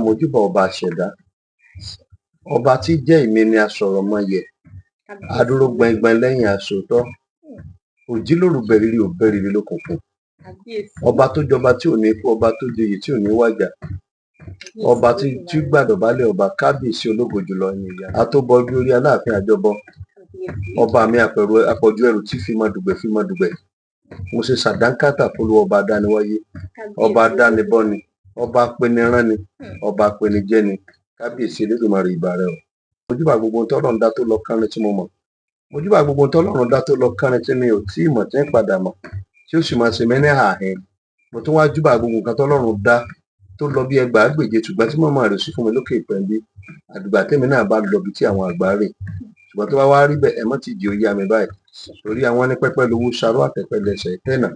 Mojúbà ọba àṣẹdá, ọba tí jẹ́ èmi ni asọ̀rọ̀mọyẹ̀, adúró gbọngbọn lẹ́yìn aṣòótọ́, òjìlóru bẹ̀rìrì ò bẹ̀rìrì lókùnkùn, ọba tó jọba tí ò ní kú, ọba tó joyè tí ò ní wàjà, ọba tí gbàdọ̀bálẹ̀ ọba, kábíyèsí ológo jùlọ, atóbọjú orí aláàfin àjọbọ, ọba mi àpọ̀jù ẹrù tí fi mọ dùgbẹ̀ fi mọ dùgbẹ̀. Mo ṣe sàdánkátà fún ọba adániwáyé, ọba adánibọ́ni, ọba apẹniránni, ọba apẹnijẹni, kábíyèsí Elédùmarè, ìbà rẹ o. Mojúbà gbogbo ohun tọ́lọ́run dá tó lọ kánrin tí mo mọ̀, mojúbà gbogbo ohun tọ́lọ́run dá tó lọ kánrin tí mi ò tí ì mọ̀ tí ń padà mọ̀, tí ó sì máa ṣe mí ní àhín. Mo tún wá júbà gbogbo nǹkan tọ́lọ́run dá tó lọ bí ẹgbàágbèje, ṣùgbọ́n tí mọ̀mọ́ rẹ̀ sí fún mi lókè ìpẹ́ńbí, àdìgbà tèmi náà bá lọ bí tí àwọn àgbà rè. Ṣùgbọ́n tó bá wá rí bẹ́ẹ̀, ẹ mọ́ ti jẹ́ ó yá mi báyìí, torí àwọn ní pẹ́pẹ́ lowó saró àtẹ̀pẹ́lẹsẹ̀ tẹ̀nà,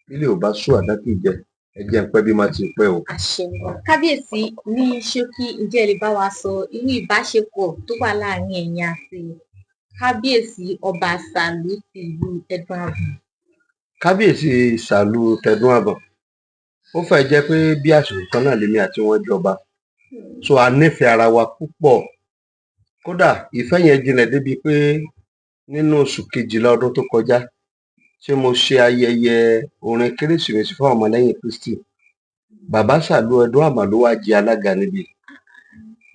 bílẹ̀ ò bá sú àdá kì í jẹ, ẹ jẹ́ ń pẹ́ bí má ti pẹ́ o. Àṣẹ wa. Kábíyèsí, ní ṣókí, ǹjẹ́ ẹ lè bá wa sọ irú ìbáṣepọ̀ tó wà láàrin ẹ̀yin àti kábíyèsí ọba Sàlú ti ìlú Ẹdùn Àbọ̀n? Kábíyèsí Sàlú tẹdún Àbọ̀n, ó fẹ́ jẹ́ pé bí àsìkò kan náà lèmi àti wọn jọba, so a nífẹ̀ẹ́ ara wa púpọ̀. Kódà ìfẹ́ yẹn jinlẹ̀ débi pé nínú oṣù kejìlá ọdún tó kọjá tí mo ṣe ayẹyẹ orin Kérésìmesì fún àwọn ọmọlẹ́yìn Kristi, bàbá Sàlú Ẹdún Àbọ̀n ló wá jẹ alága níbí.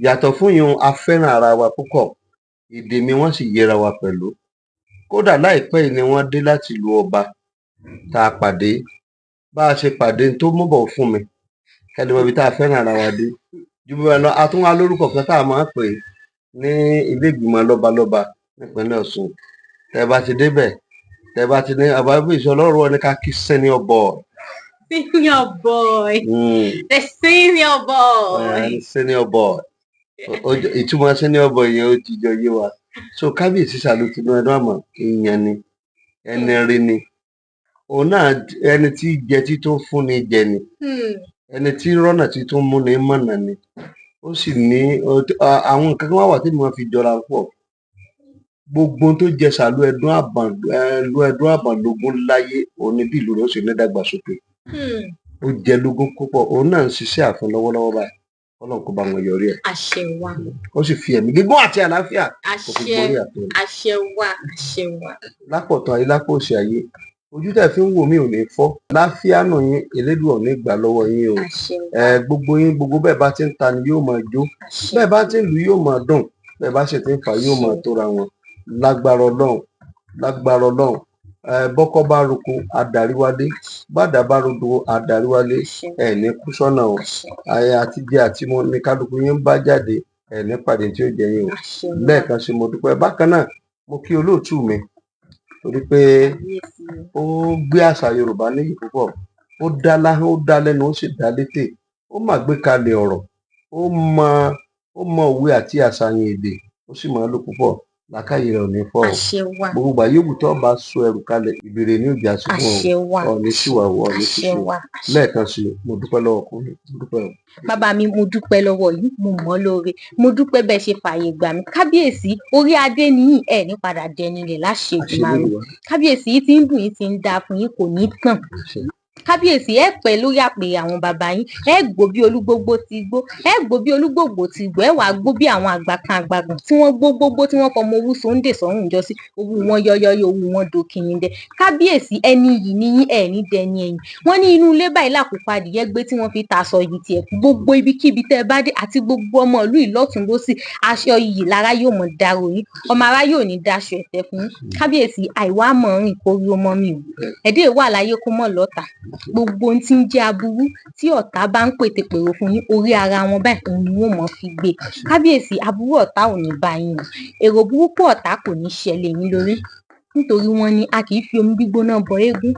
Yàtọ̀ fún yun, a fẹ́ràn ara wa púpọ̀, èdè mi wọ́n sì yẹra wa pẹ̀lú. Kódà láìpẹ́ yìí ni wọ́n dé láti ìlú ọba tá a pàdé. Bá a ṣe pàdé tó mú bọ̀ fún mi, kẹ́lẹ́ mọ ibi tá a fẹ́ràn ara wa dé. Ju bí wa lọ, a tún wá lórúkọ kan tá a máa ń pè ní ilé ìgbìmọ̀ lọ́balọ́ba nípínlẹ̀ Ọ̀ṣun. Tẹ́ bá ti débẹ̀, tẹ́ bá ti ní àbábíyèsí ọlọ́run wọn ní ká kí senior boy. Senior boy. The senior boy. Senior boy. Ìtumọ̀ senior boy yẹn ó ti jọ yé wa. So kábíyèsí Sàlú tinú Ẹdún Àbọ̀n, èèyàn ni, ẹni rí ni. Òun náà ẹni tí jẹ tí tó fúnni jẹ ni. Ẹni tí rọ́nà tí tó múni mọ̀nà ni. Ó sì ní àwọn nǹkan kan wà tí mo fi jọra pọ̀. Gbogbo tó jẹ Sàlú Ẹdún Àbọ̀n, ìlú Ẹdún Àbọ̀n lógún láyé, òun ni bí ìlú rẹ̀ ó sì ní dàgbàsókè. Ó jẹ lógún púpọ̀, òun náà ń ṣiṣẹ́ ààfin lọ́wọ́lọ́wọ́ báyìí. Ọlọ́run kó bá wọn yọrí ẹ̀. Àṣẹ wa. Ó sì fi ẹ̀mí gígùn àti àlàáfíà kó fi Àṣẹ. borí àtọ̀. Àṣẹ wa. Àṣẹ wa. Lápọ̀tán ayé, lápò òsì ayé, ojú tẹ̀ fi ń wò mí ò ní fọ́. Láfíà nù yín, Elédùà ò ní gbà lọ́wọ́ yín o. Àṣẹ wa. Ẹ gbogbo yín, gbogbo bẹ́ẹ̀ bá ti ń ta ni yóò máa jó, Àṣẹ. bẹ́ẹ̀ bá ti ń lù yóò máa dùn, bẹ́ẹ̀ bá sì ti ń fà yóò máa tóra wọn. Lágbára Ọlọ́run, lágbára Ọlọ́run. Ẹ bọ́kọ́ bá roko, adarí wálé, bàdà bá rodo, adarí wálé. Àṣẹ. Ẹ ní kú sọ́nà o. Àṣẹ. Ayé àti jẹ àti mu ní kálukú yín ń bá jáde, ẹ ní pàdé tí ó jẹ yín o. Àṣẹ wa. Lẹ́ẹ̀kan sí, mo dúpẹ́. Bákan náà, mo kí olóòtú mi torí pé Kábíyèsí. ó gbé àṣà Yorùbá níyì púpọ̀. Ó dá láhán, ó dá lẹ́nu, ó sì dá létè. Ó mà gbé kalẹ̀ ọ̀rọ̀, ó mọ òwe àti àṣàyàn èdè, ó sì máa ń lò púpọ̀. Làákàyè rẹ̀ ò ní fọ́ o. Àṣẹ wa. Gbogbo ìgbà yòówù tó bá sọ ẹrù kalẹ̀, ìbéèrè ní ìjà sí fún ọ. Àṣẹ wa. Ọ̀ ní ṣìwà wọ̀, ọ̀ ní Àṣẹ ṣìṣe. wa. Àṣẹ. Lẹ́ẹ̀kan sí, mo dúpẹ́ lọ́wọ́ ọkùnrin, mo dúpẹ́ o. Bàbá mi, mo dúpẹ́ lọ́wọ́ yín, mo mọ̀ ọ́ lóore. Mo dúpẹ́ bẹ́ẹ̀ ṣe fààyè gbà mí. Kábíyèsí, orí adé nìyí, ẹ̀ ní padà dẹni ilẹ̀ láṣẹ Èdùmàrè. Àṣẹ. Kábíyèsí, yìí ti ń dùn, yìí ti ń dáa fún yín, kò ní tàn. Àṣẹ. Kábíyèsí, ẹ pẹ́ lórí àpèrè àwọn bàbá yín, ẹ gbó bí olúgbógbó ti gbó, ẹ gbó bí olúgbògbò ti gbó, ẹ wàá gbó bí àwọn àgbà kan àgbàgàn tí wọ́n gbó gbógbó tí wọ́n fọmọ owú sóńdè sọ́rùn jọ sí, owú wọn yọyọyọ, owú wọn dòkìyìndẹ. Kábíyèsí, ẹni yìí ni yín, ẹ ní dẹni ẹ̀yìn. Wọ́n ní inú ilé báyìí làkùkọ adìyẹ gbé tí wọ́n fi taṣọ yìí tiẹ̀ kú. Gbogbo ibikíbi tẹ́ ẹ bá dé àti gbogbo ọmọ ìlú ìlọ́tùn lósì, aṣọ iyì lára yóò mọ̀ dárò yín, ọmọ ará yóò ní daṣọ ẹ̀tẹ́ fún yín. Kábíyèsí, àìwá mọ̀ rìn kó rí ọmọ mi o. Ẹ̀dẹ́ wà láyé kó mọ̀ lọ́tà. Gbogbo ohun tí ń jẹ́ aburú tí ọ̀tá bá ń pètèpèrò fún yín, orí ara wọn báyìí òun ni wọ́n mọ̀ fi gbé. Kábíyèsí, aburú ọ̀tá ò ní bá yín o. Èrò burúkú ọ̀tá kò ní ṣẹlẹ̀ yín lórí. Nítorí wọ́n ní a kì í fi omi gbígbóná bọ eégún.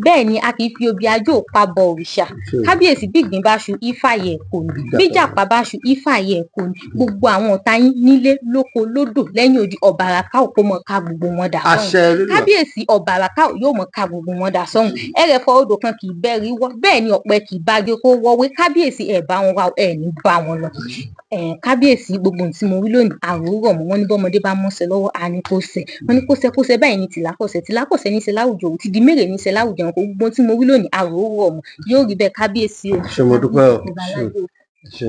Bẹ́ẹ̀ ni a kì í fi obì ajó pa bọ òrìṣà. Kábíyèsí, bí ìgbín bá ṣu, ifá yẹ kò ní. Bí ìjàpá bá ṣu, ifá yẹ kò ní. Gbogbo àwọn ọ̀tá yín nílé, lóko, lódò, lẹ́yìn odi, ọ̀bàràká ò kó mọ ká gbogbo wọn dà sọ́hùn. Àṣẹ Elédùà. Kábíyèsí, ọ̀bàràká ò yóò mọ ká gbogbo wọn dà sọ́hùn. Ẹrẹ̀fọ̀ odò kan kì í bẹ́rí wọ́, bẹ́ẹ̀ ni ọ̀pẹ kì í bágé kó wọ́wé. Kábíyèsí, ẹ̀ bá wọn wá, ẹ̀ ní bá wọn lọ. Kábíyèsí, gbogbo ohun tí mo wí lónìí, àròrọ̀ mọ́. Wọ́n ní bọ́mọdé bá mọ́ṣẹ́ lọ́wọ́, a ní kó ṣẹ. Wọ́n ní kó ṣẹ kó ṣẹ báyìí ní tìlákọ̀ṣẹ, tìlákọ̀ṣẹ ní ṣe láwùjọ òwú, ti di mèrè ní ṣe láwùjọ ẹranko. Gbogbo ohun tí mo wí lónìí, àròrọ̀ mọ́. Yóò rí bẹ́ẹ̀, kábíyèsí o. Ṣé mo dúpẹ́ o. Ọba Ṣé aládé o. ṣé.